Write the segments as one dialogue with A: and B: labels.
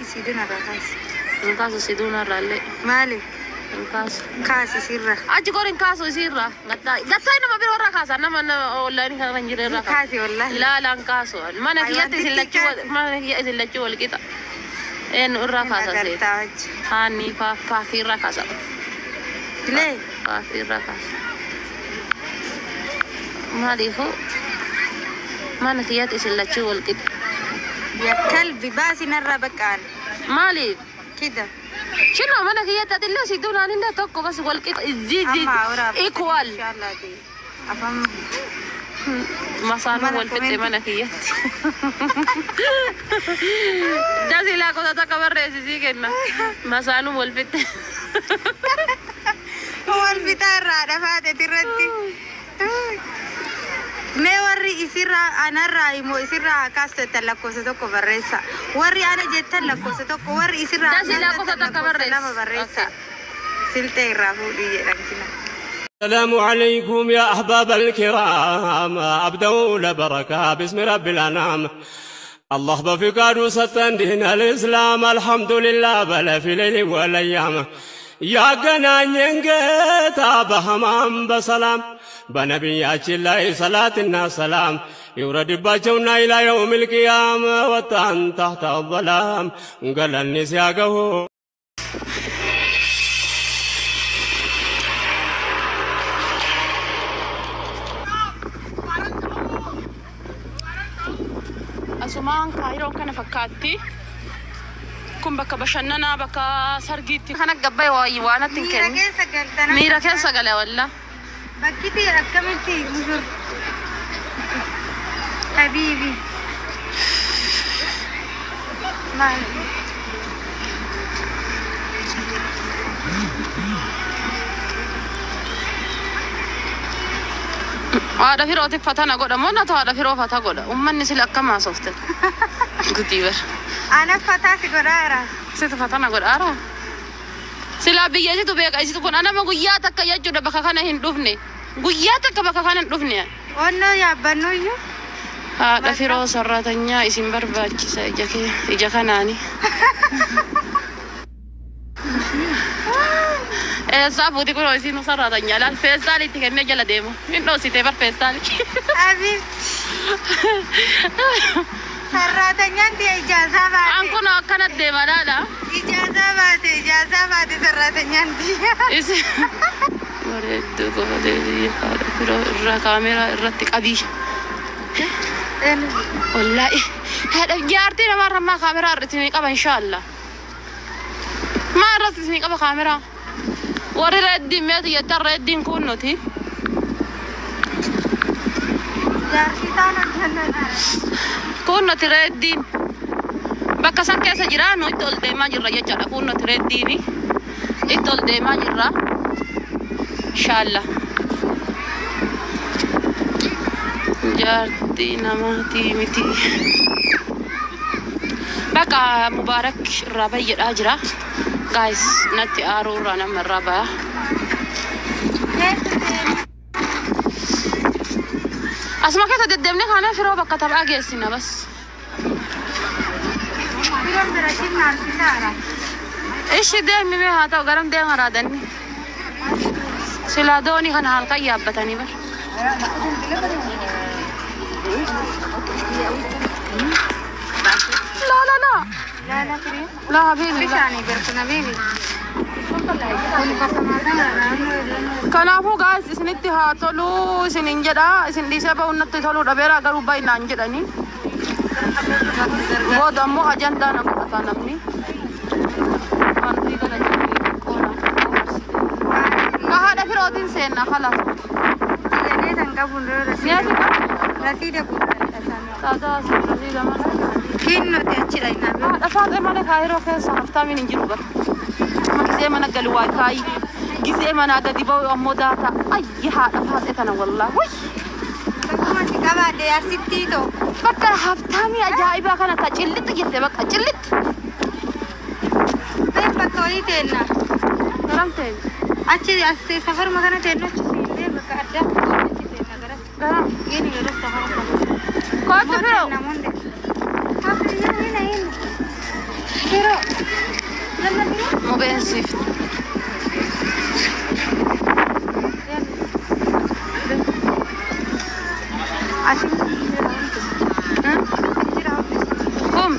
A: Isiidun irraa kaasi.
B: Hin kaasu siduun irraallee.
A: Maali?
B: Hin kaasu.
A: Kaasi sirra.
B: Achi gor hin kaasu isiirraa. Gattaa gattaa nama biroo irraa kaasa nama nama onlaayinii kana hin jirre irraa kaasa.
A: Kaasi wallahi.
B: Laalaan kaasu. Mana
A: Ay,
B: kiyyatti isin
A: wantichi
B: lachuu
A: kaasi.
B: mana kiyya isin lachuu wal qixa. Eenyu irraa kaasa seeta.
A: Agartaa wajji.
B: Haanii faa faafii irraa kaasa.
A: Lee.
B: Faafii irraa kaasa. Maaliifuu mana kiyyatti isin lachuu wal qixa.
A: Ya kalbi baasi narraa baqqaan.
B: Maaliif?
A: Kida.
B: Shinoo mana kiyyatti atillee si duunaan illee tokko bas wal qixa. Zizi
A: Amma awraa.
B: equal.
A: Inshallah ta'e. Afaan
B: Masaanuu
A: Mana
B: wal fixxe
A: comment.
B: mana kiyyatti. Dasilaa qosa takka barreessisii kenna. Masaanuu wal fixxe.
A: Wal fixaa irraa dhafaate irratti. Mee warri isirraa anarraa immoo isirraa haa kaastu jettan lakkoofsa tokko barreessa. Warri ana jettan lakkoofsa tokko warri isirraa haa
B: Dasii
A: kaastu
B: lakkoofsa
A: jettan
B: takka
A: lakkoofsa
B: barreessi.
A: lama barreessa. Silxee irraa fuudhii jedhan kina.
C: السلام عليكم يا أحباب الكرام، أبدأ لبركة باسم رب الأنام. الله بفقاد ستن دين الإسلام، الحمد لله بلا في ليل والأيام. يا قنان ينقطع بهمام بسلام بنبيات الله صلاة سلام يورد باجونا إلى يوم القيامة وطن تحت الظلام قال النساء.
B: Asumaan Kaayiroon kana fakkaatti. Kun bakka bashannanaa bakka sargiitti. Kana gabbaye waayii waan natti hin
A: Miira
B: kennu.
A: keessa galtana.
B: Miira keessa gale walla.
A: Bakki ta'e akkamitti musur. Habiibi. Maal?
B: Haadha firootiif fatana godha moo natu haadha firoo fata godha? Uummanni sila akkam haasofte? Guddii bar.
A: Ana fataa si godhaara.
B: Situ fatana godhaara? Silaa biyya isitu beeka isitu kun anama guyyaa takka jechuudha bakka kana hin dhufne. Guyyaa takka bakka kana hin dhufne.
A: Onnoo yaabbannu iyyuu.
B: Haadha firoo sarratanyaa isin barbaachisa ija kee ija kanaani. Eessaa fuuti kunoo isin sarratanyaa laal feestaali itti kennee jala deema. Hin dhoositee bar feestaali.
A: Habiibti. Sarraatanyaan tiya ijaazaa
B: An
A: baate.
B: kunoo akkana deema laala.
A: Ijaazaa baate ijaazaa baate sarraatanyaan tiya.
B: Isin bareedduu qofa deebii haadha firoo irraa kaameraa irratti qabii. Wallaahi haadha jaartii namaa irraa kaameraa irratti isinii qaba inshaallah. Maa irratti isinii qaba kaameraa? Warri reeddiin meeti jettan reeddiin kun nuti.
A: Jaartii taanaan jannadha.
B: Kun nuti reeddiin. Bakka san keessa jira nu itti ol deemaa jirra jechaadha. Kun nuti reeddiini. Itti ol deemaa jirra. Inshaallah. Jaartii namaatii miti. Bakka Mubaarak irraa bayyadhaa jira. Guys, natti aaruu irraa nama irraa baya.
A: Eessa deemu?
B: Asuma keessa deddeemnee kaanee firoo bakka taphaa geessina bas.
A: Firoon bira shinnaan fisaara.
B: Ishi deemi mee haa ta'u garam deema raadanni. Silaa doonii kana halkan yaabbatanii bar. Laa laa laa.
A: Laala firee.
B: Laa habiibi laa.
A: Bishaanii berkuna beebi. Kun bakka maataa
B: Kanaafuu guys isinitti haa toluu isinin jedha isin dhiisee ba'uun natti toluu dhabeera garuu baay'inaan jedhanii. Booda ammoo ajandaa na godhata namni. Wanti kana jedhanii qoona. Ka haadha firootiin seenna kalaas.
A: Jedhee kan qabu
B: Siyaasi qabdu.
A: rasiida guuttadha sana.
B: Taataa asirratti lama.
A: Kinnuti achidha hin hafe.
B: Haadha faaxee malee kaayiroo keessa haftaamiin hin jiru bara. Amma gisee mana galu waa kaayi. Gisee manaa gadi ba'u ammoo daata. Ayyi haadha faaxee tana wallaa. Wuy!
A: Bakkuma si qabaadhe arsittii too.
B: Bakka haftaamii ajaa'ibaa kana ta'a cillitti jette bakka cillitti.
A: Been bakka wayii teenna.
B: Garam ta'e.
A: Achi as safaruma kana teenna achi siinee bakka addaa achi teenna garas.
B: Garam.
A: Gini garas safara sana.
B: Kootu firoo.
A: Namoonni. Hafi hina hina. Biroo. Yalla biroo.
B: Mubeen siif.
A: Asin jira hundi. Jira hundi.
B: Kum.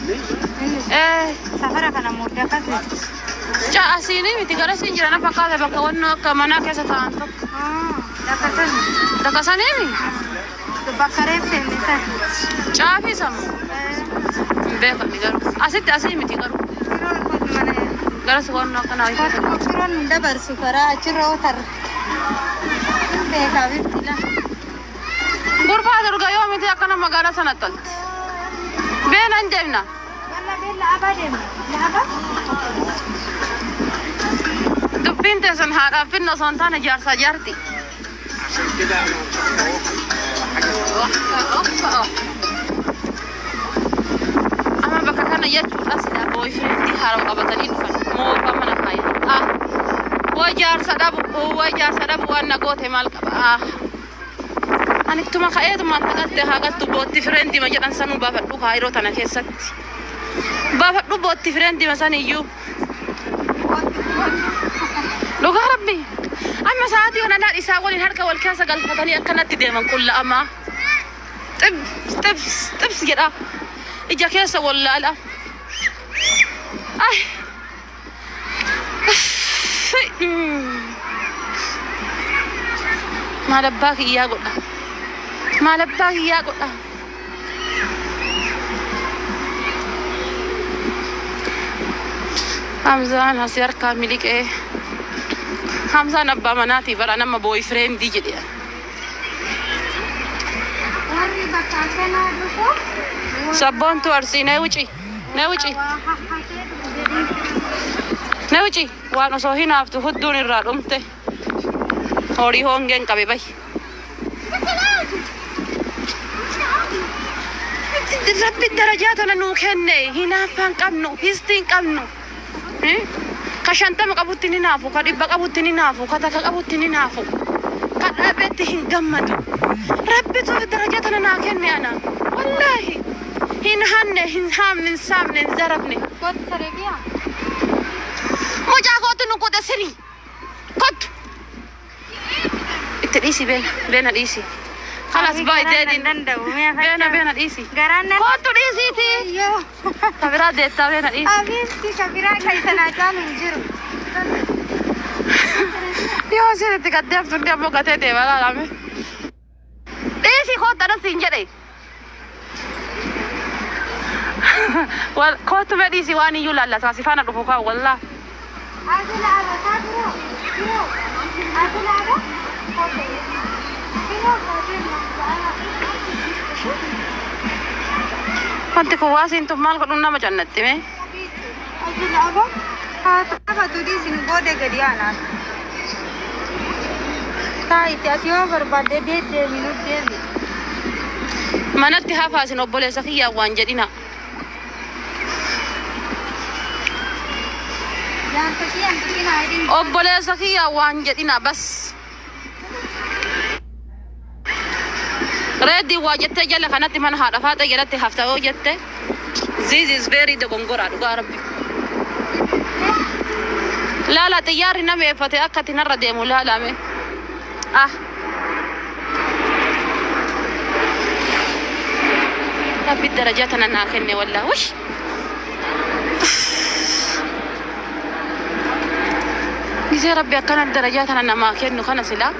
B: Eh.
A: Safara kana mudda akkasii.
B: Asiinii miti gara siin jira na fakkaata bakka wannoo akka manaa keessa taa'an tokko.
A: Bakka sani.
B: Bakka saniimi?
A: Bakka reef seenne sani.
B: Caafii samu. Hin beekamni garuu. Asitti asii miti garuu.
A: Biroon kun mana.
B: Garas wannoo akkanaa wayii keessa.
A: Biroon hin dabarsu karaa achirra otarra. Hin beekaa bifti la.
B: Gurbaa durga yoo miti akkana magaalaa sana tolti. Beena hin deemna.
A: Walla beella abaa deemna. Laaba.
B: Dubbiin teessan haadhaaf finna osoo hin taane jaarsaa jaarti. Amma bakka kana jechuudha silaa boyfriendii haaraa qabatanii dhufan moofa mana kaayan. Ah, way jaarsa dhabu, way jaarsa dhabu waan na goote maal qaba? Ah, ani ittuma ka'eetumaan hagalte hagaltu bootti fireendii ma jedhan sanuu baafadhu kaayiroo tana keessatti. Baafadhu bootti fireendii ma san iyyuu. Dhugaa rabbi. Amma sa'aatii kana daadhi isaa waliin harka wal keessa galfatanii akkanatti deeman qulla'amaa. Xibs xibs xibs jedha. Ija keessa wallaala. Ay. Maal abbaa kiyyaa godha? Maal abbaa kiyyaa godha? Hamzaan asii harkaa miliqee. Hamzaan abbaa manaatii bara nama booyfriendii jedhe.
A: Warri bakka akkanaa dhufu.
B: Sabboontu arsii nee wuci nee wuci
A: Waa hahhatee dhufu jedhee.
B: nee wuci waan osoo hinaaftu hudduun irraa dhumte horii hongeen qabe bahi. Rabbi darajaa tana nuu kenne hinaaffaan qabnu histii hin qabnu. Ka 50 qabutti ni naafu, ka 100 qabutti ni naafu, ka 1 qabutti ni naafu, ka dhabeetti hin gammadu. Rabbitu darajaa tana naa kenne ana. Wallaahi hin hanne, hin haamne, hin saamne, hin zarafne.
A: Kootu saree biyyaa.
B: Mucaa kootu nu godhe sirii. Kottu. Itti dhiisi beena, beena dhiisi. Kalas baay deedin.
A: Danda'u mi'a
B: Beena beena dhiisi.
A: Garaan nan.
B: Kottu dhiisiiti.
A: Yoo.
B: Ka biraa deettaa beena dhiisi.
A: Abiibti ka biraa kan isa naa caalu hin jiru.
B: Yoo sirriitti gaddee haftuun ammoo gatee deema laalame. Dhiisi kottu anas siin jedhe. Kottu mee dhiisi waan iyyuu laallataa si faana dhufu kaa wallaa.
A: Asila aba kaa biroo. Biroo. Asila aba. Kootu. Biroo kootee maal
B: Wanti kun waasiin tun maal godhuun nama jannatti mee?
A: Asila aba. Haa taphatu dhiisin booda gadi aanaa. Taa'ite ati yoo barbaadde deemi nu deemi.
B: Manatti hafaasin obboleessa kiyyaan waan jedhina.
A: Jaarsa kiyyaan tuqinaa jedhin.
B: Obboleessa kiyyaan waan jedhina bas. Reeddii waa jettee jala kanatti mana haadha faaxee jalatti hafta yoo jette. This is very dogongoraa dhugaa rabbi. Laala xiyyaarri nama eeffate akka ati narra deemu laalame. Ah. Rabbi darajaa tana naa kenne wallaa. Wush. Gisee rabbi akkana darajaa tana namaa kennu kana silaa.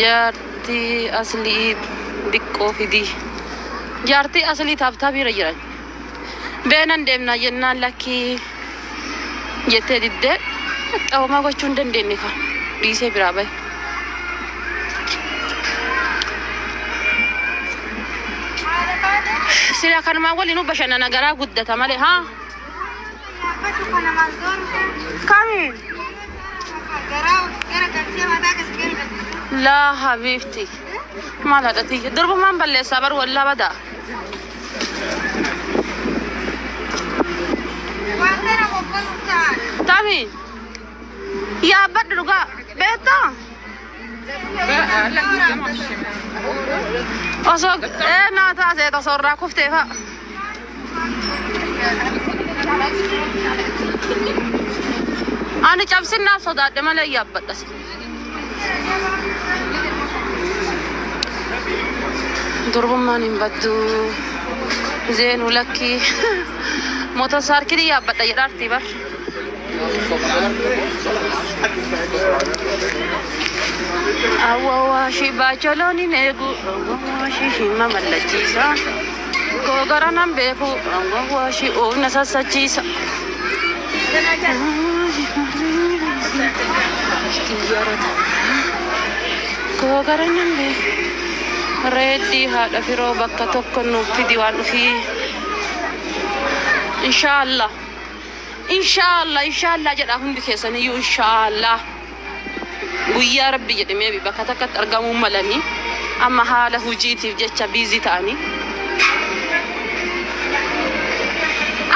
B: Jaartii aslii diqqoo fidii. Jaartii aslii taaptaabiira jiran. Beenan deemna jennaan lakkii jettee diddee qabamaa gochuu hin dandeenye kan dhiisee biraa bahe. Silaa kanumaan waliin bashannana garaa guddata malee haa.
A: Yaabbatu kana maal doorte?
B: Kami?
A: Garaa gara galchee mataa gadi galchee.
B: Laa habiibti. Maal haadhati? Durbumaan balleessaa bar wallaa badaa.
A: Waan kana bobboluuf ta'an.
B: Tami. Yaabbadhu dhugaa. Beektaa? Osoo naa taasee osoo irraa kuftee fa'a. Ani cabsinnaaf sodaadhe malee yaabbadhas. Durbummaan hin baddu. Zeenuu lakkii. Motorsaayikilii yaabbadha jedhaartii bar. Awwaashii baacholoon hin eegu. Awwaashii hima mallachiisa. Googara nan beeku. Awwaashii oofna sassachiisa. Googara nan beeku. Reeddii haadha firoo bakka tokko nuuf fidi waan dhufii. Inshaallah. Inshaallah inshaallah jedha hundi keessaniyyuu inshaallah. Guyyaa rabbi jedhamee bakka takkatti argamuu malanii amma haala hojiitiif jecha biizii ta'anii.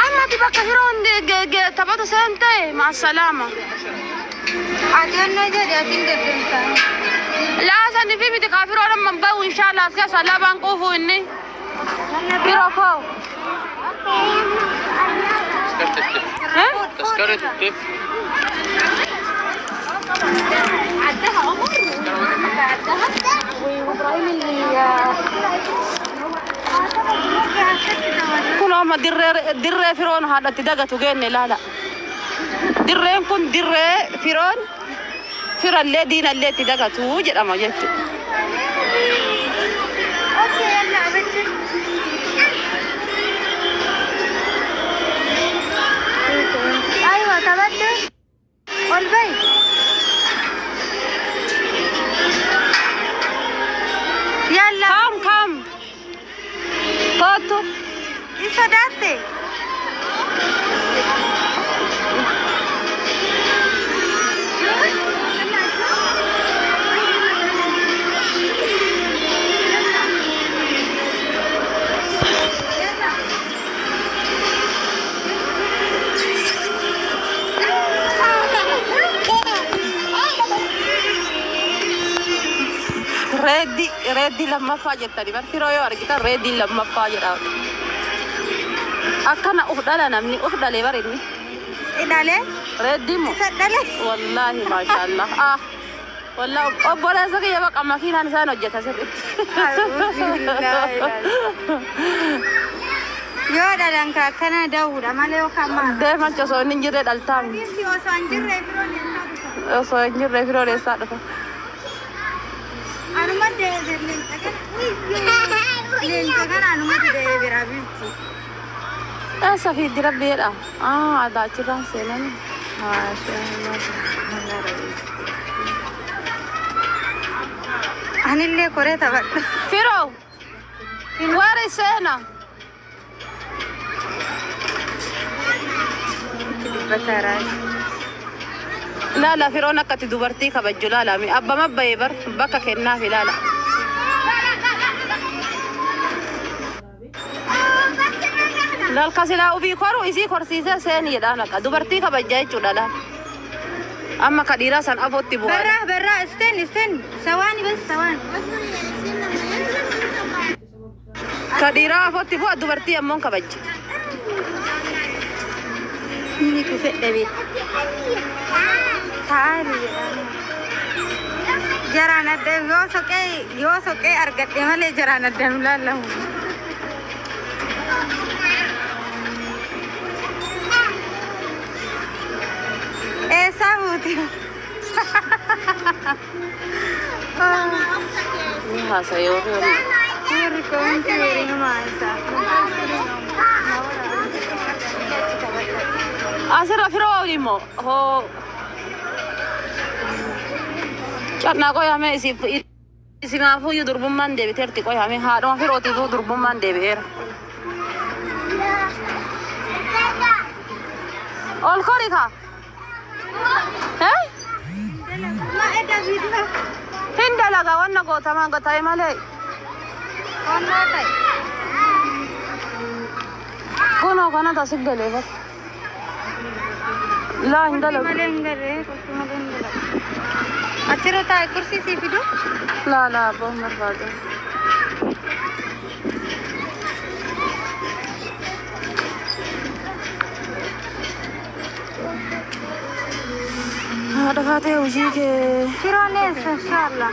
B: Amma ati bakka firoon taphatu seen ta'e maasalaama.
A: Ati onnoo jedhe ati hin deddeemtaa.
B: Laasanii fi miti kaa firoon amma bahu inshaallah as keessa laabaan quufuu inni. Firoo koo.
D: تذكرة الطفل.
A: عدها عمر عدها وابراهيم اللي
B: Kun amma dirree firoon haadhatti dagatu geenne ilaala. Dirreen kun dirree firoon firallee diinallee itti dagatu jedhama jechuudha.
A: Okay, يلا ابشر. ايوه تبدل والبيت. يلا
B: Kam kam kootu.
A: Sodaate.
B: Reeddii reeddii lammaffaa jettani bar firoo yoo argitan reeddii lammaffaa jedha. Akkana uf dhala namni uf dhalee bar inni.
A: Dhalee?
B: Reeddii moo?
A: Isa dhalee?
B: Wallaahi maashaallah. Ah wallaahi obboleessa kiyya baqa makiinaan isaan hojjeta sirriitti.
A: Yoo dhalan ka akkana da'uudha malee yookaan maal?
B: Deemacha osoo inni hin jirre dhaltaami.
A: Osoo hin jirre firoon eessaa dhufa?
B: Osoo hin jirre firoon eessaa dhufa?
A: Anuma leenca kana leenca kana anuma deebiraa bifti.
B: Eessa fiiddi rabbi jedha? Ah adaa achirraan seenani.
A: Anillee koree taphadha.
B: Firoo where is Seena?
A: Itti dubbataraa.
B: Laala firoon akkatti dubartii kabajju laala mi abbama bahee bar bakka kennaaf ilaala. Laalka silaa ofii koru isii korsiisee seeni jedhaan akka dubartii kabajja jechuudha laal. Amma ka dhiiraa san afootti bu'aa.
A: Barraa barraa isteen isteen sawaani bas sawaan.
B: Ka dhiiraa afootti bu'a dubartii ammoo kabajja.
A: Inni kufe dhabe. Taa'aa jedhaan. Jaraan adda yoo soqee argadhe malee jaraan adda nu laallamu. Eessaa buute?
B: Ni haasa'ee warri.
A: Warri koomti weriinuma haasa'a.
B: Asirra firoo immoo hoo cannaa qoyamee isiif isinaafuyyuu durbummaan deebiteerti qoyamee haadhuma firootiifuu durbummaan deebi'eera. Ol kori kaa?
A: Ma edda viidiyoo.
B: Hin dalagaa wanna gootamaa ta'e malee.
A: Onnoo ta'e.
B: Kunoo kanatu asi galee bar. Laa hin dalagu.
A: Malee hin galee, kursi malee hin dalagu. Achirra taa'e kursii sii fidu?
B: Laa laa abboo hin barbaadu. Haadha faatee hojii kee.
A: Firoon eessa inshaallah.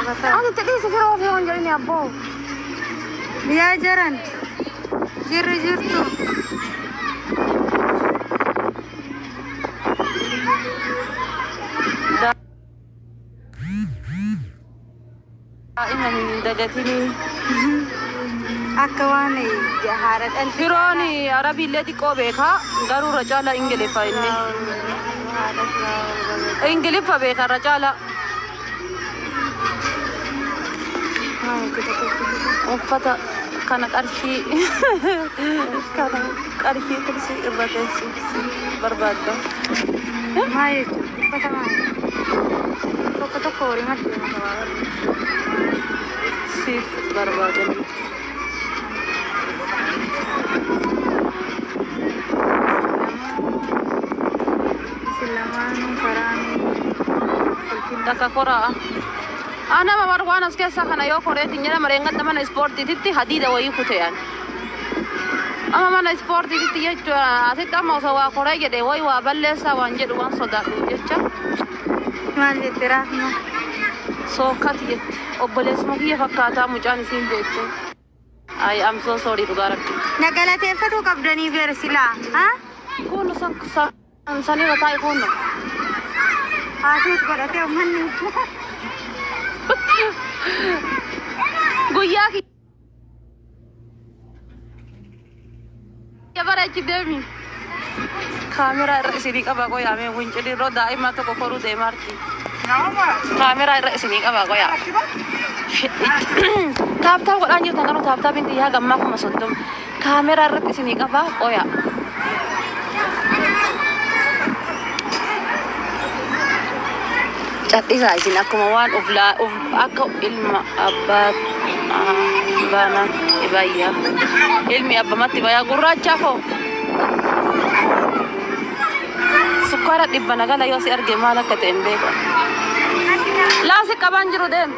B: Ati itti dhiisi firoo ofii waan jedhini abboo.
A: Yaa jiran jirri jirtu.
B: Daa'ima hin dagatinii.
A: Akka waan haara dhalti.
B: Firoon arabiillee xiqqoo beekaa garuu irra caalaa ingiliffa inni. Ingiliffa beeka irra caalaa. Uffata kana qarshii kana qarshii kursii irra teessu barbaadda.
A: Maal jechuudha? Uffata maali? Tokko tokko horii madda nama.
B: Siif barbaadan.
A: Isin lamaanuu karaa
B: Takka koraa. Anama war waan as keessaa kana yoo koreetiin jedhama reengadda mana ispoortiititti hadiida wayii kuteyan. Amma mana ispoortiititti jechuudha asitti amma osoo waa koree jedhe wayi waa balleessaa waan jedhu waan sodaadhu jecha.
A: Maal jette Rahma?
B: Sookkati jette obboleessuma kiyya fakkaataa mucaan isiin beektu. I am so sorry dhugaa rabbi.
A: Na galateeffatuu qabdanii beer silaa. Ha?
B: Kun sanirra taa'e kun.
A: Haasuus godhatee uummanni.
B: Guyyaa kiyya bara achi deemi. Kaameraa irra isinii qaba qoyaamee wincilirroo daa'ima tokko koruu deemaarti. Kaameraa irra isinii qaba qoyaa. Tap tap godhaan jirtan garuu tap tapiin xiyyaa gammaa 30,000. Kaameraa irratti isinii qaba qoyaa. Cadhisaa isin akkuma waan of of akka ilma abbaa baanaatti bayyaa. Ilmi abbamatti bayyaa gurraachaa koo. Sukkaara dhibba nagala yoo si arge maal akka ta'e hin beeku. Laasi qabaan jiru deem.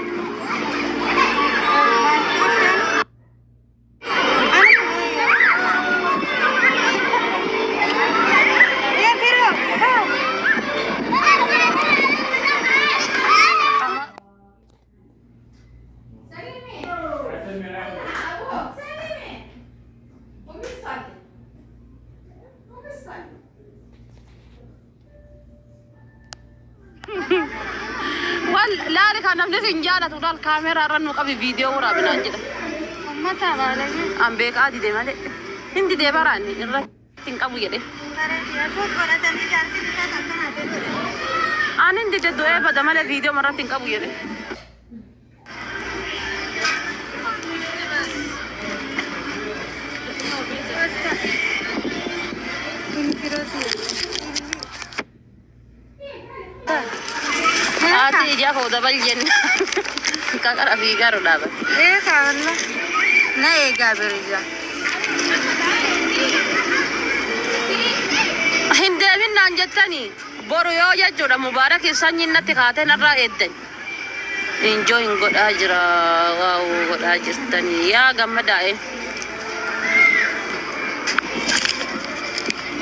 B: Wal laali kan namni sin jaalatu laal kaameraa irra nu qabi viidiyoo waraabinaan jedha.
A: Uummata baalagee.
B: An beekaa dide malee. Hin didee baraanni irratti hin qabu jedhe.
A: Haasuus godhatanii jaartiin isaas akkana ta'e.
B: Ani hin dide du'ee bada malee viidiyoo irratti hin qabu jedhe.
A: Inni firooti.
B: Haati ijaa koo dabal jenna. Qaqara fiigaaru dhaabate.
A: Ee kaawwalla. Na eegaa birija.
B: Hin deemin naan jettanii boru yoo jechuudha mubaarak sanyiin natti kaatee narraa eeddan. Enjoy godhaa jira wow godhaa jirtanii yaa gammadaa'e.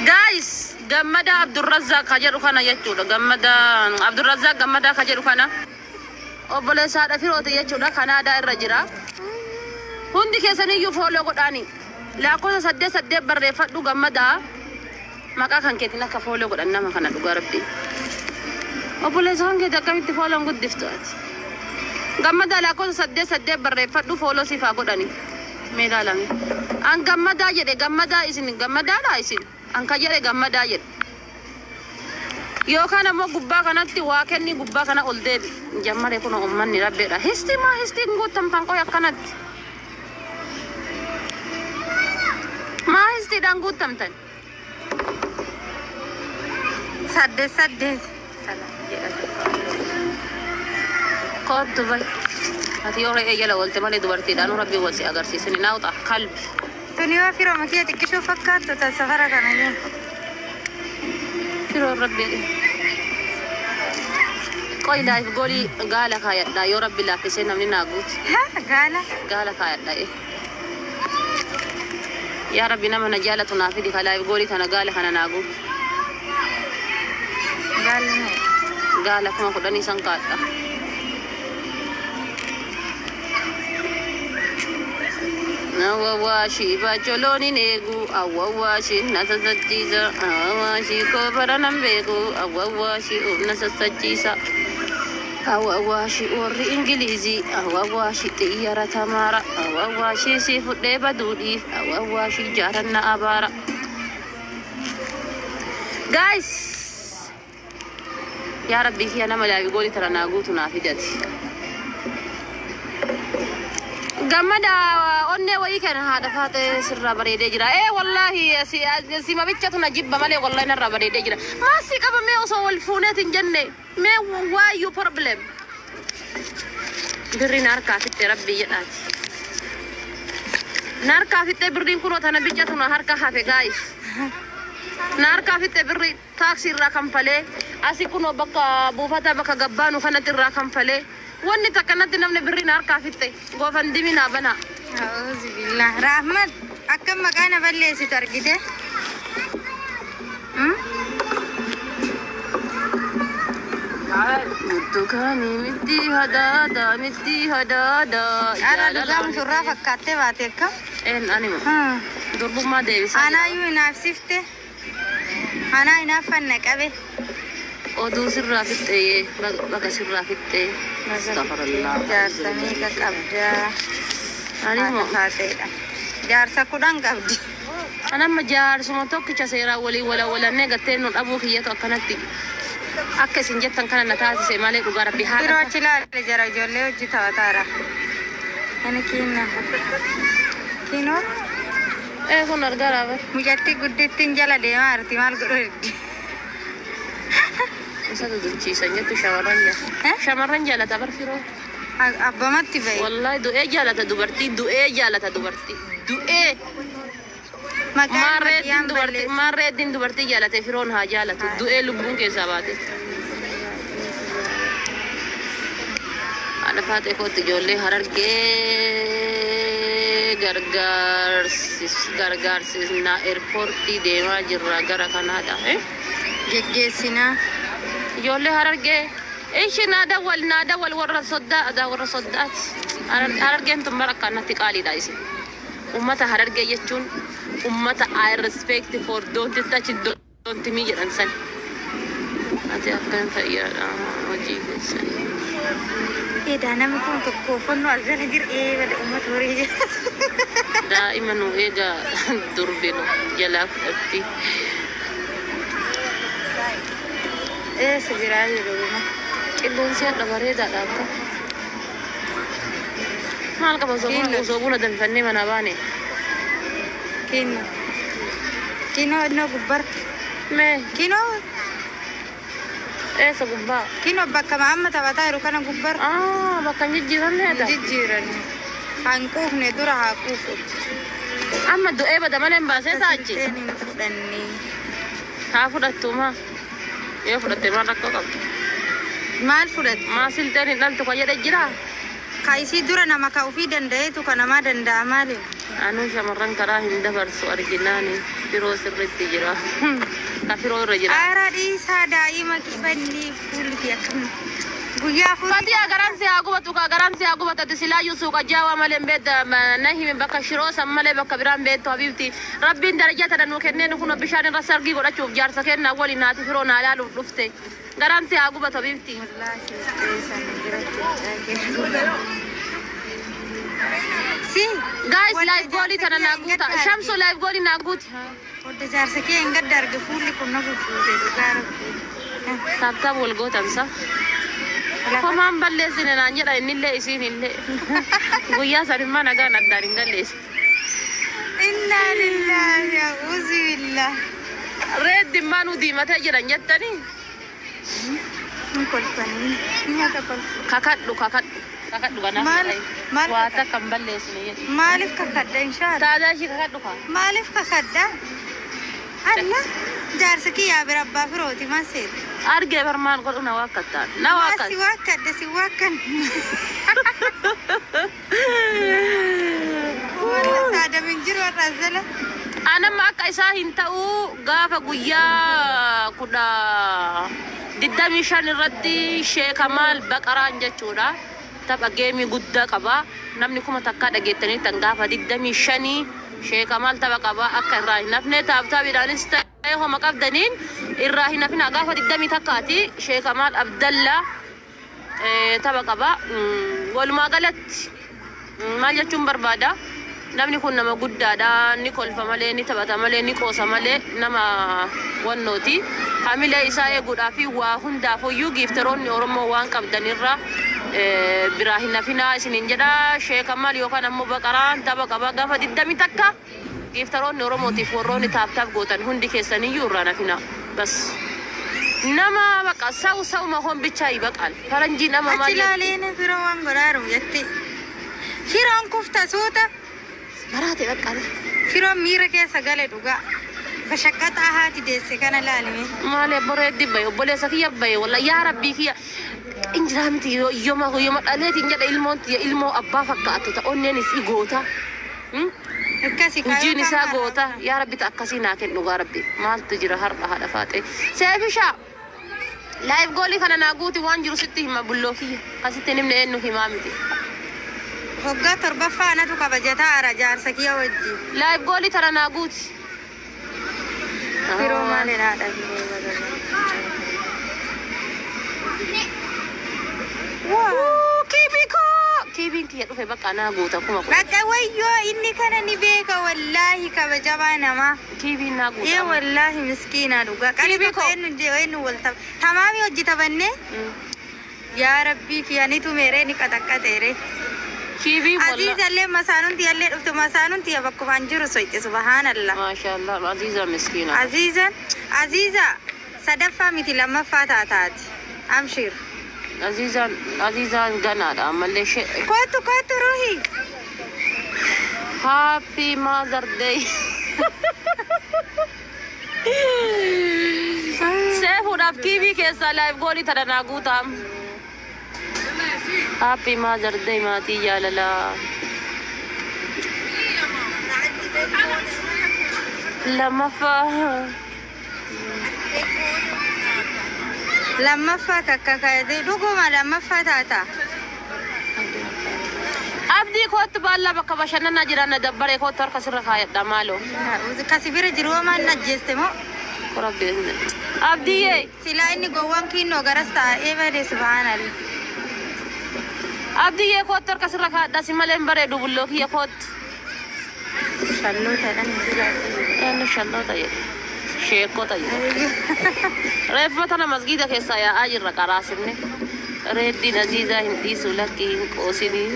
B: Guys, gammada Abdurrazzaq ka jedhu kana jechuudha. Gammada Abdurrazzaq gammadaa ka jedhu kana obboleessaadha firooti jechuudha. Kanaadaa irra jira. Hundi keessaniyyuu follow godhaani. Lakkoofsa 8 8 barreeffadhu gammadaa. Maqaa kan keetiin akka follow godhan nama kana dhugaa rabbi. Obboleessa kan keetii akkamitti follow guddiftu ati? Gammadaa lakkoofsa 8 8 barreeffadhu follow siif haa godhani. Mee ilaalame. An gammadaa jedhe gammadaa isin gammadaadha isin. An ka jedhe gammadaa jedhe. Yookaan ammoo gubbaa kanatti waa kenni gubbaa kana ol deebi. Jammaree kun uummanni rabbeedha. Histii maa histiin guuttamtan qoy akkanatti. Maa histiidhaan guuttamtan?
A: 8 8. Salaam jedha.
B: Kootu bay. Ati yoo re'ee jala oolte malee dubartiidhaan rabbi wal si agarsiisani naawxa kalbi.
A: Tuni yoo firoo makiyya xiqqishuu fakkaattu ta safara kana jiru.
B: Firoon rabbi. Qoy live goalii gaala kaayadhaa yoo rabbi laaffisee namni naa guuti.
A: Gaala.
B: Gaala kaayadhaa. Yaa rabbi nama na jaalatu naa fidi ka live goalii tana gaala kana naa guuti.
A: Gaalli mee?
B: Gaala 10,000 san kaadha. Awwaashi baacholoon eegu awwaashi na sassachiisa awwaashi koobara nan beeku awwaashi humna sassachiisa awwaashi warri Ingilizii awwaashi xiyyaara tamaara awwaashi si fudhee baduudhiif awwaashi jaaranna abaara. Guys, yaa Rabbi kiyya nama laabi goolii tara naa guutu naa fidati. Gammada onnee wayii kana haadha faatee sirraa bareedee jira. Ee wallaahi si mabichatu na jibba malee wallaahi narraa bareedee jira. Maasii qaba mee osoo wal fuuneet hin jenne mee why you problem? Birriin harkaa fixxe rabbii jedhaati. Na harkaa fixxe birriin kunoo tana bichatu na harka hafe guys. Na harkaa fixxe birri taaksii irraa kanfalee asii kunoo bakka buufata bakka gabbaanu kanatti irraa kanfalee. Wanni takka natti namni birri na harkaa fixxe goofandimi naa banaa.
A: A'uuzu billah. Rahmat akkam maqaa na balleessitu argite?
B: Burtukaanii miti hadaada miti hadaada.
A: Har'a dhugaa mushurraa fakkaattee baate akkam?
B: Een anima. Durbummaa deebisaa.
A: Anaayyuu hinaafsifte. Anaa hinaaffanna qabe.
B: Oduu sirraa fixxee baga sirraa fixxee. Astaghfirullah.
A: Jaarsa meeqa qabdaa?
B: Animo.
A: Haadha faateedha. Jaarsa 10 qabdi.
B: Anamma jaarsuma tokkicha seeraa walii wala walannee gattee nu dhabuu kiyyatu akkanatti akka isin jettan kana na taasise malee dhugaa rabbi
A: Biroo
B: haadha.
A: achi ilaale jara ijoollee hojii taphataara. Ani kinna. Kinoo
B: Ee kun argaa bar.
A: mucattii guddittiin jala deemaa jirti maal godhu heddi.
B: Isa duduchiisan jettu shamarran jaalata. Shamarran jaalata bar firoo.
A: Abbamatti bahe.
B: Wallahi du'ee jaalata dubartii du'ee jaalata dubartii du'ee.
A: Maqaan
B: Maarreettiin
A: maddiyaan
B: dubartii
A: balleessi.
B: maarreettiin dubartii jaalate firoon haa jaalatu du'ee lubbuun keessaa baate. Haadha faatee kootti ijoollee harargee gargaarsisnaa eerpoortii deemaa jirra gara kanaadha.
A: Geggeessinaa.
B: Ijoollee harargee ishi naa dawwal naa dawwal warra soddaa adaa warra soddaati. Harargeen tun bara akkanatti qaaliidha isin. Ummata harargee jechuun ummata I respect for don't touch don't me jedhan san. Ati akkan fayyaadha hojii keessanii.
A: Edaa namni kun tokko uffannoo as jala jira ee bada uummata horii jira.
B: Daa'ima nu eegaa durbinu jalaa fudhatti.
A: Eessa jiraa jiru dhuguma.
B: Qilleensi hadha bareedaadha akka. Maal qaba osoo buna
A: Kiinno.
B: osoo buna danfannee manaa baane.
A: Kinno. Kinoo innoo gubbar.
B: Mee
A: Kinoo
B: eessa gubbaa?
A: kinoo bakka amma taphataa jiru kana gubbar.
B: Ah bakka hin jijjiiramneedha.
A: Jijjiiran. Haa hin quufne dura haa quufu.
B: Amma du'ee bada malee hin baasee taachi.
A: Silteen hin fudhanne.
B: Haa fudhattu maa. Yoo fudhatte maal rakkoo qabdu?
A: Maal fudhatte?
B: Maa silteen hin dhaltu kan jedhe jiraa?
A: Ka isii dura nama ka ofii danda'eetu ka namaa danda'a maali?
B: Anuu shamarran karaa hin dabarsu arginaani firoo sirriitti jira. Ka firoo irra jira.
A: Aara dhiisaa daa'ima qibannii fuulli kee akkam guyyaa fuulli
B: Fatiha garaan si haa gubatu kaa garaan si haa gubatu ati silaayyuu suuqa jaawaa malee hin beekta na himi bakka shiroo san malee bakka biraan beektu habiibti. Rabbiin darajaa tana nuu kenneen kun bishaan irra sargii godhachuuf jaarsa kennaa waliin haati firoo naa ilaaluuf dhufte. Garaan si haa gubatu habiibti.
A: Wallaahi siltee san biratti mucaa kee. Si
B: Guys
A: Wanta
B: live goolii tana naa
A: jaarsa kee hin
B: guuta.
A: gadda
B: Shamsu
A: arge.
B: live goolii naa guuti.
A: Wanta jaarsa kee hin gadda arge fuulli kun na gugguute dhugaa rabbii.
B: Taaptaap wal gootansa. Homaan balleessine naan jedha innillee isiin illee. Guyyaa sanimmaa nagaan addaan hin galleessu.
A: Innaa lillaahi a'uuzu billah.
B: Reeddimmaa nu diimatee jiran jettanii
A: Hin kolfanii. Nyaata kolfu.
B: kakadhu kakadhu kakadhu kanaaf
A: Maal maal
B: waa
A: kakadha?
B: takka hin balleessine jedhi.
A: Maaliif kakadha inshaalla?
B: Taadaa ishii kakadhu kaa.
A: Maaliif kakadha? Alla jaarsa kiyyaa bira abbaa firooti maal seete?
B: Argee bar maal godhu na waakkattaan. Na
A: Maal
B: waakkat.
A: si waakkadhe si waakkan. Walla saadam hin jiru har'a as jala.
B: Anamma akka isaa hin ta'u gaafa guyyaa 25 irratti Sheekamaal Baqaraan jechuudha. Tapha geemii guddaa qaba. Namni 1000 dhageettanii tan gaafa 25 Sheekamaal tapha qaba akka irraa hin hafne taaptaabiidhaanis ta'ee homa qabdaniin irraa hin hafina gaafa 21ti Sheekamaal Abdallaa tapha qaba. Walumaa galatti maal jechuun barbaada? Namni kun nama guddaadha. Ni kolfa malee, ni taphata malee, ni qoosa malee nama wannooti. Hamilee isaa eeguudhaa fi waa hundaafuyyuu giifteroonni Oromoo waan qabdanirra biraa hin hafinaa isiniin jedha. Sheekamaal yookaan ammoo Baqaraan tapha qaba gaafa 21 giifteroonni Oromootiif warroonni taaptaap gootan hundi keessaniyyuu irraa hafinaa. Bas. Nama baqa sa'u sa'uma hombichaa ibaqaal. Faranjiin amma
A: Achi
B: maal jetti?
A: ilaaleen firoo waan godhaaru jetti. Firoon kufta suuta.
B: Maraate baqqaale.
A: Firoon miira keessa gale dhugaa. Bashaqqaxaa haati deesse kana laalime.
B: Maali boreeddi bahe obboleessa kiyya bahe walla yaa rabbii kiyya injiraa miti yooma yooma dhaleetiin jedha ilmoon tiyya ilmoo abbaa fakkaattu ta onneen isii goota.
A: Akkasi
B: Hojiin isaa goota yaa rabbi ta akkasii naa kennu dhugaa rabbi maaltu jira har'a haadha faaxee. Seefishaa laayif goolii kana naa guuti waan jiru sitti hima bulloo kiyya kasitti hin himne eenyu himaa miti.
A: Waggaa torbaffaa anatu kabajataa ara jaarsa kiyya wajjin.
B: Laayif goolii tana naa guuti.
A: Firoo maali haadha firoo.
B: Kiibii koo kiibiin kiyya dhufe bakka naa guuta 10,000.
A: Bakka wayyoo inni kana ni beeka wallaahi kabajabaa namaa.
B: Kiibiin naa guuta.
A: Ee wallaahi miskiina dhugaa. Qali
B: Kiibii
A: tokko
B: koo.
A: eenyu jee eenyu wal tapha. Tamaami hojii taphannee yaa rabbii kiyya ni tumeeree ni qaxaqqateeree.
B: Kiibii walla.
A: Aziizallee masaanunti allee dhufte masaanunti bakkumaan jiru soyte subhaanallah.
B: Maashaallah Aziza miskiina.
A: Aziizan Aziiza sadaffaa miti lammaffaa taataati. Amshir.
B: Azizaan Azizaan ganaadha ammallee ishee.
A: Kootu kootu ruhi.
B: Happy Mother Day. Seefuudhaaf kiibii keessaa laayif goolii tana naa guutaam. Happy Mother Day maatii jaalalaa. Lammaffaa.
A: Lammaffaa kakkakaatee dhuguma lammaffaa taata.
B: Abdii kootu baallaa bakka bashannanaa jiran na dabbaree kootu harka sirra kaayadha maaloo.
A: Kasi bira jiru homaan ajjeeste moo?
B: Abdiyyee.
A: Silaa inni gowwaan kinnoo garas taa'ee bade subhaanallah.
B: Abdiyyee kootu harka sirra kaayadha si malee hin bareedu bulloo kiyya kootu.
A: Shallootadhaan hin jiraatu.
B: Eenyu shalloota jedhe. Sheekota jedhe. Reeffa tana masgiida keessaa yaa'aa jirra qaraasinne. Reeddiin Aziizaa hin dhiisu lakkii hin qoosinii.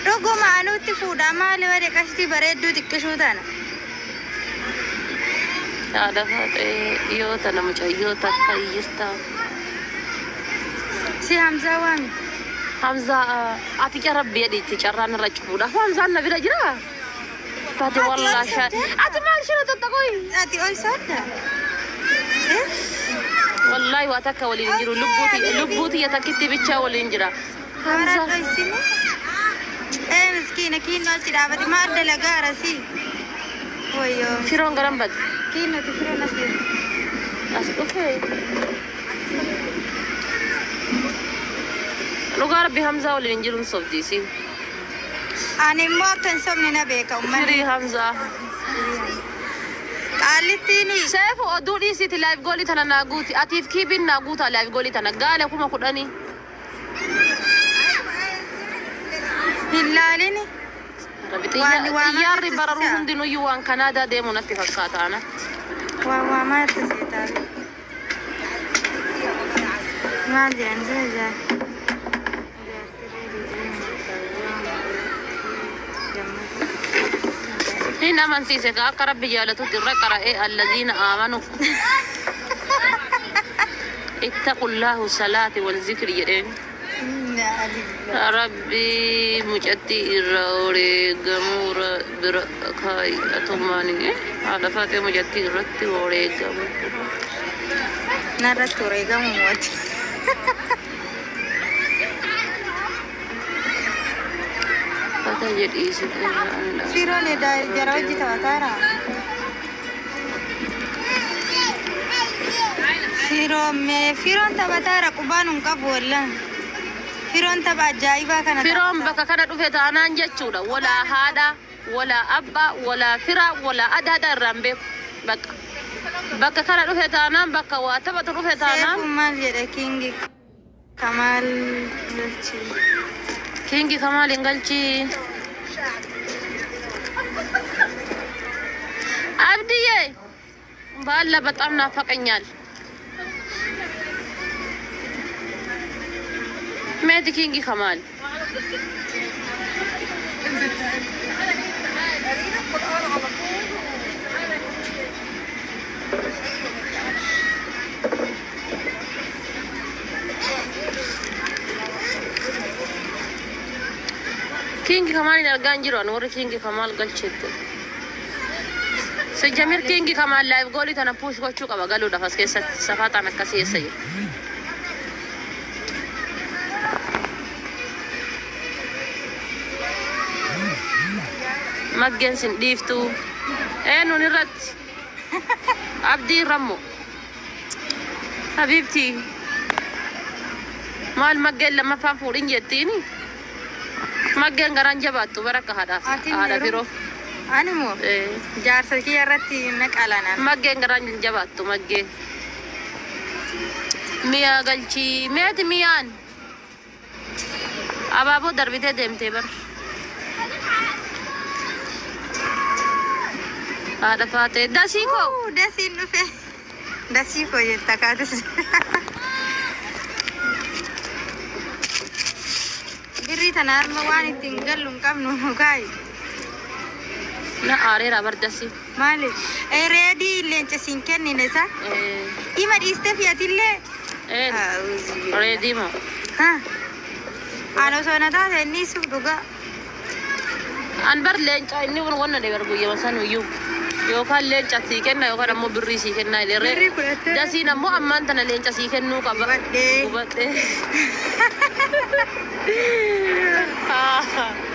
A: Dhuguma anuutti fuudhaa maali bade qashtii bareedduu xiqqishuu tana.
B: Haadha faaxee dhiyoo tana mucayyoo takka iyyirta.
A: Si Hamzaa waami.
B: Hamzaa ati carra biyya carraan irra cufuudha. Hamzaan na bira jiraa? Taate
A: Ati
B: wallaa
A: ol sooddaa?
B: Ati maal shira tottaqoyi?
A: Ati ol sooddaa?
B: Wallaahi waa takka waliin hin jiru. Lubbuu tiyya takkitti bichaa waliin jira.
A: Hamzaa. Ee miskiina kinnoo achi dhaabate maal dalagaa arasii? Wayyoo.
B: Firoon garan bade.
A: Kinnoti firoon asii.
B: As dhufee. Dhugaa rabbi Hamzaa waliin hin jiru hin sobdiisi.
A: Ani immoo akka hin sobne na beeka uummanni.
B: Firii Hamzaa.
A: Qaallittiin
B: Seefu oduu dhiisiiti laayif goolii tana naa guuti. Atiif kiibiin naa guutaa laayif goolii tana gaala 10,000.
A: Hin laalini.
B: Rabbi
A: Waan waamaa
B: xiyyaarri
A: jirtu
B: bararuu
A: si'a.
B: hundinuyyuu waan Kanaadaa deemu natti fakkaata anatti.
A: Waan waamaa jirtu seetaa. Maal jedhan sina jaa.
B: Hin amansiise ka akka rabbi jaalatutti irra qara'ee allaziina aamanu. Ittaqullahu salaati wal zikri jedheen. Rabbi mucattii irra wareegamuu bira kaayi atumaanii haadha faaxee mucattii irratti wareegamuu.
A: Narratti wareegamuu mooti.
B: Fata jedhiisi.
A: Firoon jara hojii taphataara. Firoon mee firoon taphataara qubaan hin qabu wallaan. Firoon tapha ajaa'ibaa kana
B: Firoon
A: taphata.
B: bakka kana dhufe taanaan jechuudha. Walaa haadha, walaa abbaa, walaa fira, walaa adaadha irraan beeku. Bakka. Bakka kana dhufe taanaan bakka waa taphatu dhufe taanaan.
A: Seefuun maal jedha Kingi Kamaal Galchii.
B: Kingi Kamaal hin galchii. Abdiዬ ባላ በጣም ናፈቀኛል። ሜቲ ኪንጊ ከማል Kingi Kamaal hin argaa hin jiru ani warri Kingi Kamaal galcheetti. Sijjamir Kingi Kamaal live goolii tana push gochuu qaba galuudhaaf as keessatti safaaxaan akkasii eessa jira. Maggeen sin dhiiftu. Eenyuun irratti? Abdii Rammo. Habiibtii. Maal maggeen lammaffaan fuudhin jettiini? Maggeen garaan jabaattu bara akka haadhaaf
A: Ati hin
B: haadha
A: jiru?
B: firoo.
A: Ani moo jaarsa kiyya irratti na qalanaan.
B: Maggeen garaan jabaattu maggeen. Mi'a galchii meeti mi'aan. Abaaboo darbitee deemtee bar. Haadha faatee dasii koo.
A: Uu, Dasiin dhufe. Dasii koo jetta kaatis. Birrii tana harma waan ittiin gallu hin qabnu nu kaayi.
B: Na aareera bar dasii.
A: Maali? Reedii leenca siin kennine isa? Ima dhiiste fiatillee?
B: Reedii moo?
A: Ha. Ani osoo na taate inni suuf dhugaa.
B: An bar leenca inni kun wanna dheer guyyama san iyyuu. Yookaan leenca sii kenna yookaan ammoo birrii sii kenna jedhee.
A: Birrii fudhattee?
B: Dasiin ammoo ammaan tana leenca sii kennuu qaba.
A: Hubadhee.
B: Hubadhee.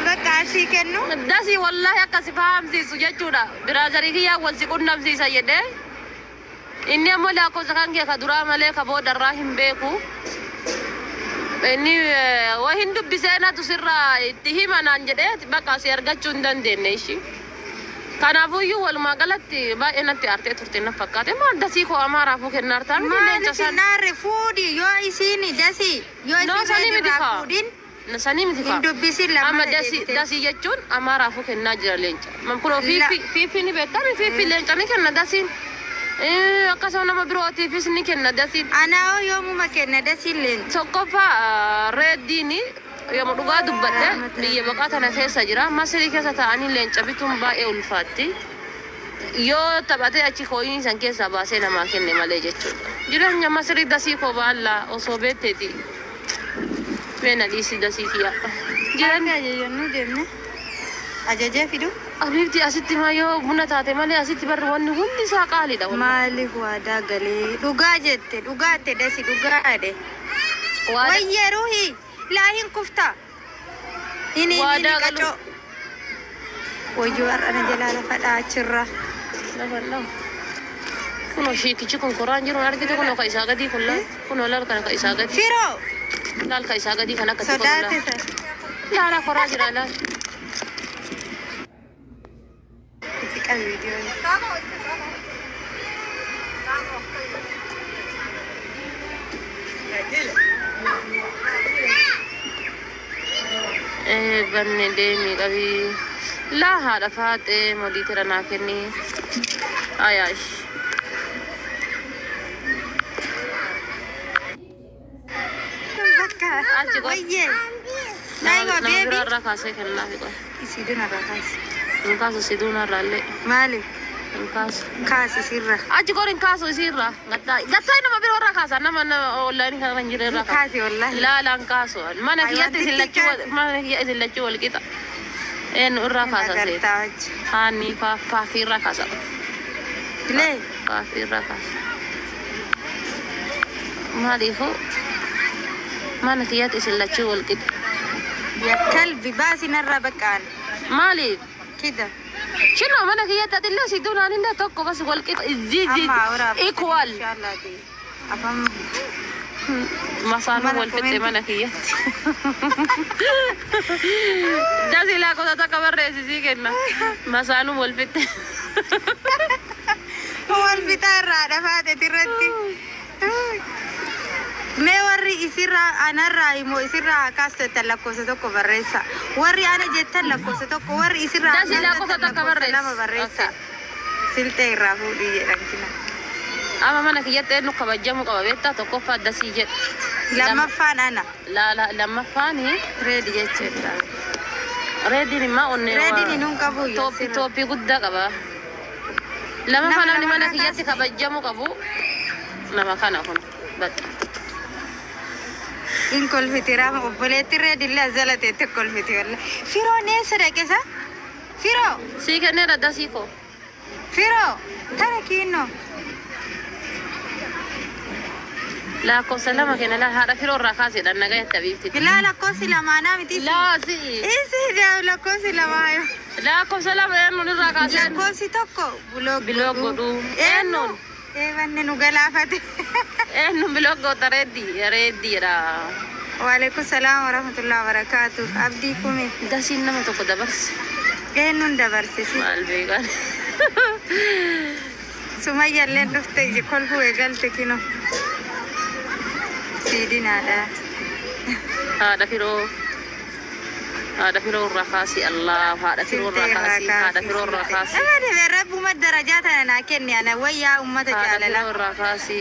A: Bakka asii kennu.
B: Dasii wallaahi akka si fahamsiisu jechuudha. Biraazarii kiyyaa wal si qunnamsiisa jedhee. Inni ammoo lakkoofsa kan kee ka duraa malee ka boodarraa hin beeku. Inni waa hin dubbisee natu sirraa itti hima naan jedhee bakka si argachuu hin dandeenye ishii. Kanaafuyyuu walumaa galatti baay'ee natti aartee turte na fakkaate. Maal dasii koo amaaraafuu kennaa artaa miti leenca
A: Maaliif
B: san.
A: hin aarre fuudhi yoo isiin dasii yoo
B: No
A: isiin
B: sanii miti
A: irraa
B: kaa.
A: fuudhin
B: Sanii miti kaa.
A: hin dubbisin
B: Amma
A: lammata
B: dasii
A: deebitee.
B: dasii jechuun amaaraafuu kennaa jira leenca. Kunoo
A: La.
B: fiifii fiifii ni beektaa fiifii leenca ni kenna dasiin. Akkasuma nama birootiifis ni kenna dasiin.
A: Anaa yoomuma kenna dasiin leenca.
B: Tokkoffaa reeddiin yooma dhugaa dubbadhe biyya baqaa tana keessa jira. Masirii keessa taa'anii leenca bituun baay'ee ulfaatti. Yoo taphatee achi kooyinii san keessaa baasee namaa kenne malee jechuudha. Jireenya masirii dasii koo baallaa osoo beekteeti. Meena dhiisi dasii kiyya.
A: Jireenya ajajannuu deemne. Ajajee fidu.
B: Abiibti asitti maa yoo buna taate malee asitti barri wanni hundi isaa qaaliidha.
A: Maaliif waadaa galee dhugaa jette dhugaatte dasi dhugaadhe. Wayyee ruuhi laa hin kufta. Hin hin
B: Waadaa galu.
A: qacoo. Wayyoo har'a na jalaa lafa dhaachirra.
B: Lafa lafa. Kunoo shiikichi kun koraan jiru argite kunoo ka isaa gadii kun laal kunoo laal kana ka isaa gadii
A: Firoo
B: laal ka isaa gadii kan akkasii
A: sodaate
B: laal
A: sa.
B: laala koraa jira laal.
A: Itti qabi viidiyoo.
B: Banne deemii qabii laa haadha faaxee molii tira naa kenni ayaash.
A: Bakka
B: Achi qoy.
A: wayyee.
B: Nama
A: Naayiwa
B: nama
A: beebi.
B: biraa irraa kaasee kennaafi qoy.
A: Isii dunarraa kaasi.
B: Hin kaasu si duunarraa illee
A: Maali?
B: hin kaasu.
A: Kaasi sirra.
B: Achi qoor hin kaasu isiirraa gattaa gattaa nama biroo irraa kaasa nama nama onlaayinii kana hin jirre irraa kaasa.
A: Kaasi wallaahi.
B: Laalaan kaasu mana
A: Ay,
B: kiyyatti isin
A: wantichi
B: lachuu
A: kaasi.
B: mana kiyya isin lachuu wal qixa. Eenyu irraa kaasa seeta.
A: Agartaa wajji.
B: Haanii faafii irraa kaasa.
A: Lee.
B: Faafii irraa kaasa. Maaliifuu mana kiyyatti isin lachuu wal qixa.
A: Ya kalbi baasi narraa baqqaan.
B: Maaliif?
A: Kida.
B: Shinoo mana kiyyatti ati illee si duunaan illee tokko bas wal qixa. Zizi
A: Amma awraa.
B: equal.
A: Inshallah. Afaan
B: Masaanuu
A: mana
B: wal fixxe
A: komentii.
B: Mana kiyyatti. Dasi lakkoofsa takka barreessisii kenna. Masaanuu wal fixxe.
A: Wal fixaa irraa dhafaatet irratti. Mee warri isirraa anarraa immoo isirraa haa kaastu jettan lakkoofsa tokko barreessa. Warri ana jettan lakkoofsa tokko, warri isirraa haa
B: Dasi
A: kaastu
B: lakkoofsa
A: jettan
B: takka
A: lakkoofsa
B: barreessi.
A: lama barreessa.
B: Okay.
A: Silxee irraa fuudhii jedhan kina.
B: Amma mana kiyyatti eenyu kabajamuu qaba beektaa? Tokkoffaa dasii jedha.
A: Lammaffaan ana.
B: Lammaffaani
A: Reedi jechuudha.
B: Reediin immoo onnee
A: Reediin hin qabu iyyuu
B: Tooppii
A: asirra.
B: Tooppii guddaa qaba. Lammaffaa
A: Nama
B: namni mana
A: lamarraa
B: kiyyatti
A: kaasti.
B: Kabajamuu qabu nama kana kun. Bakka.
A: In kolfiti raama obboleetti reedillee as jala teetti kolfiti walla. Firoon eessa dhaqe isa? Firoo!
B: Sii kenneera dasii koo.
A: Firoo! Tara kiinnoo.
B: Lakkoofsa lama kenna laa haadha firoo irraa kaaseedhaan nagaa itti abiibti.
A: Laa lakkoofsi lamaanaa miti.
B: Laa si'i.
A: Isi lakkoofsi lamaa yoo.
B: Lakkoofsa lama eenyuun irraa kaaseen?
A: Lakkoofsi tokko block
B: Block
A: godhuu.
B: Godhuu. Eenyuun?
A: Eebanne nu galaafate.
B: Eenyuun block goota reeddii reeddiidha.
A: Waalaikum salaam warahmatullahi wabarakaatu. Abdii kume.
B: Dasiin nama tokko dabarse.
A: Eenyuun dabarsisi?
B: Maal beekan?
A: Sumayyallee dhufte iji kolfuu eegalte kino. Siidinaadha.
B: Haadha firoo. Haadha firoo irraa kaasi Allah haadha firoo
A: Siltee
B: irraa
A: irraa
B: kaasi haadha
A: kaasi.
B: firoo irraa kaasi.
A: Abadi rabbuma darajaa tana naa kenni ana wayyaa ummata
B: Haadha
A: jaalala.
B: firoo irraa kaasi.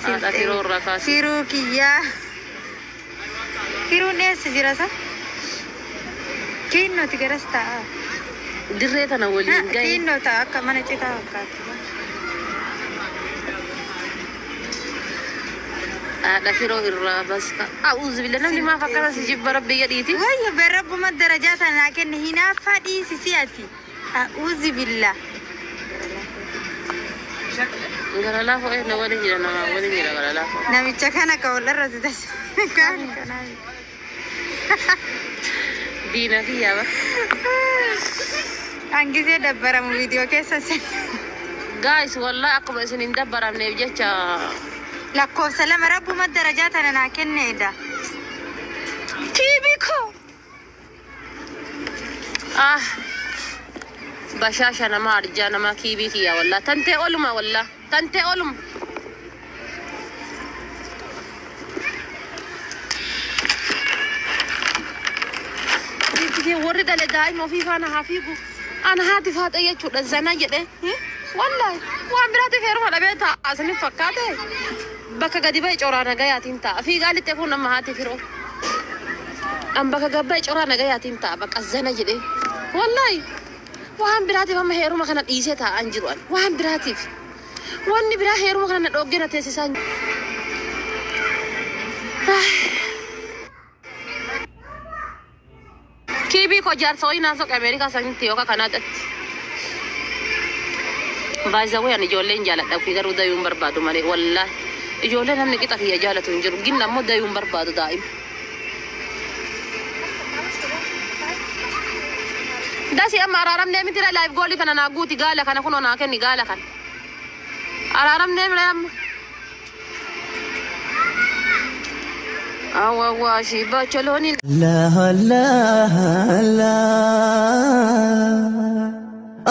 B: Haadha firoo irraa kaasi.
A: Firuu kiyyaa. Firuun eessa jira sa? Kiinnooti garas taa'a.
B: Dirree tana waliin gahe.
A: Kiinnoo ta'a akka mana citaa fakkaatu.
B: Haadha firoo irraa baska. A'uuzu billah namni maaf akkana si jibba rabbi jedhiiti.
A: Wayyo rabbuma darajaa tana naa kenne hinaaffaa dhiisi si'ati. A'uuzu billah.
B: Gara laafoo eenyu waliin jira nama waliin jira gara laafoo.
A: Namicha kana ka walirra si tasa. Kaan kanaa.
B: Diina kiyyaa ba.
A: Hangisee dabbaramu viidiyoo keessa sen.
B: Guys wallahi akkuma isin hin dabbaramneef jecha.
A: Lakkoofsa lama rabbuma darajaa tana naa kenneedha.
B: Kiibii koo. Ah. Bashaasha nama arjaa nama kiibii kiyyaa wallah tantee oluma wallah tantee oluma. Warri dhale daa'ima ofii faana haa fiigu. Ana haati faaxee jechuudha zana jedhe. Wallahi waan biraatiif heeruma dhabee taa'a isiniif fakkaate. Bakka gadi ba'e coraa nagayaatiin taa'a. Fiigaa lixxee kun nama haati firoo. An bakka gabba'e coraa nagayaatiin taa'a bakka zana jedhe. Wallahi waan biraatiif amma heeruma kana dhiisee taa'aan jiru an waan biraatiif. Wanni biraa heeruma kana na dhoggina teessisaan. Kiibii koo jaarsa wayii naasoo Ameerikaa sanitti yookaan Kanaadaatti. Baay'ee ani ijoolleen jaaladha ofii garuu dayuu hin barbaadu malee wallaahi. Ijoollee namni qixa kiyya jaalatu hin jiru. Ginna ammoo dayuu hin barbaadu daa'ima. Dasi amma araaramnee miti live goolii kana naa guuti gaala kana kunoo naa kenni gaala kana. Araaramnee mire amma. Awwaashii bacholooni.
D: الله الله الله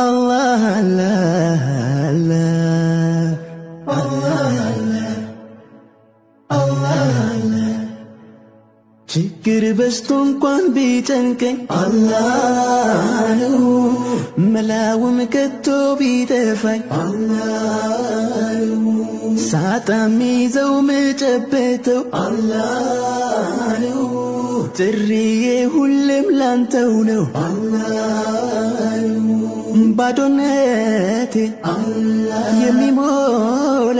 D: الله الله الله الله ችግር በዝቶ እንኳን ቢጨንቀኝ አላህ ነው መላውም ከቶ ቢጠፋኝ አላህ ነው ሳጣ ሚይዘው ምጨብጠው አላህ ነው ጥሪዬ ሁሌም ላንተው ነው አላህ ነው ባዶነቴ የሚሞላ